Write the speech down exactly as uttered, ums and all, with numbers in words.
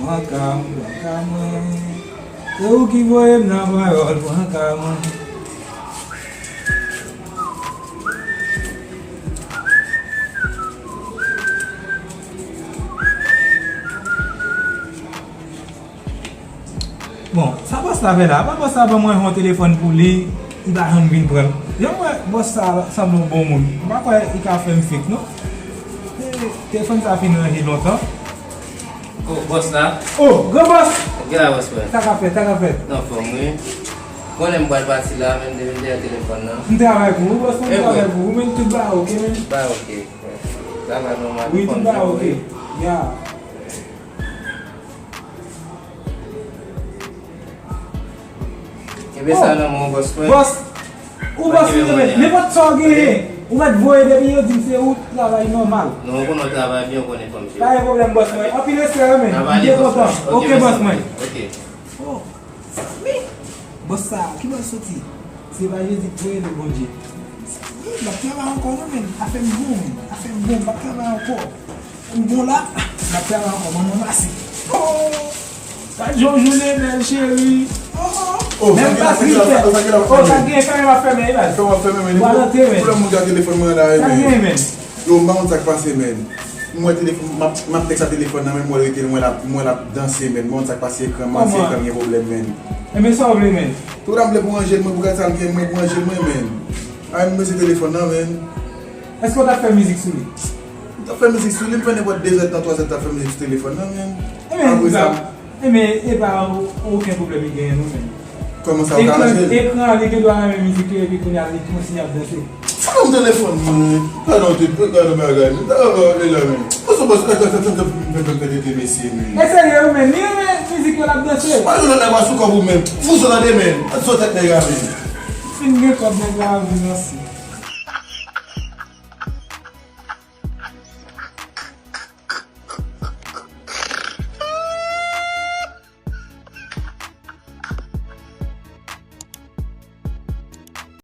Pran ka m, pran ka mwen. Se ou ki voye m nan panyòl, pran ka mwen. Bon, sa bòs la fè la? Apa bòs la ban mwen yon telefòn pou li, li pa janm vin pran l. Jan m wè bòs sa sanble yon bon moun. M pa kwè li ka fè m fake, non. E, telefòn sa fin ranje lontan. Oh, bòs la? Oh, gran bòs! Gen la, bòs mwen. Sa k ap fèt, sa k ap fèt? Nan fòm, wi. Konnen m pral pati la, men m te vin dèyè telefòn nan. M travay pou ou, bòs mwen, m travay pou ou, men tout bagay oke, men. Bagay oke. Travay nòmal, wi, tout bagay oke. Ya. Kenbe sa nan men w, bòs mwen. Bòs, ou bòs mwen, men nenpòt sa w genyen, ou mèt voye depi yo di m se ou, travay nòmal. Non, ou konnen w travay byen, ou konnen fò m jere. Pa gen pwoblèm, bòs mwen. Anpil respè, wi, men. M byen kontan. Oke, bòs mwen. Oke. Oh, zanmi. Bòs sa, ki bò l soti? Se pa Jezi k voye l, Bondye. Zanmi, m ap travay ankò, non, men. Afè m bon, men. Afè m bon, m ap travay ankò. M bon la, m ap travay ankò, ban mwen masi. Oh, gad jan w jounen bèl, cheri. Oh, oh. Menm batri l fè. Oh, sa gen, fèmen m ap fèmen, e baz. Fèmen m ap fèmen, men. Ou al antre, men. Pwoblèm moun gen ak telefòn mwen la, e, men. Sa gen, men. Yo, m pa konn sa k pase, men. M wè telefòn, m ap, m ap tèks a telefòn nan, men m wè l rete, m wè l ap, m wè l ap danse, men. M pa konn sa k pase, ekran, m panse ekran gen pwoblèm, men. Enben, sa w vle, men? Tout sa m vle pou ranje l, mwen, pou gad sa l gen, mwen, pou ranje l, mwen, men. Ay, m bezwen telefòn nan, men. Èske w t ap fè mizik sou li? M t ap fè mizik sou li, m fè nenpòt de zèdtan, twa zèdtan fè mizik sou telefòn nan, men. Enben, apre sa, enben, e pa okenn pwoblèm li genyen, non, men. Kòman sa, ou ka ranje l? Ekran, ekran, li gen dwa renmen mizik yo, epi kounye a, li kontinye ap danse. Fè m telefòn mwen, gade yon tout, gade yon bagay, men. Gade yon bagay, men. Mwen se bòs, gade, gade, gade, gade, gade, gade, mesye, men. E serye, wi, men. Li renmen mizik yo, l ap danse. Pa yon lòt nèg pa sou kòb ou, men. Fou sa tande, men. Sou tèt nèg la, men. Fin gen kòb nèg la, wi, mèsi.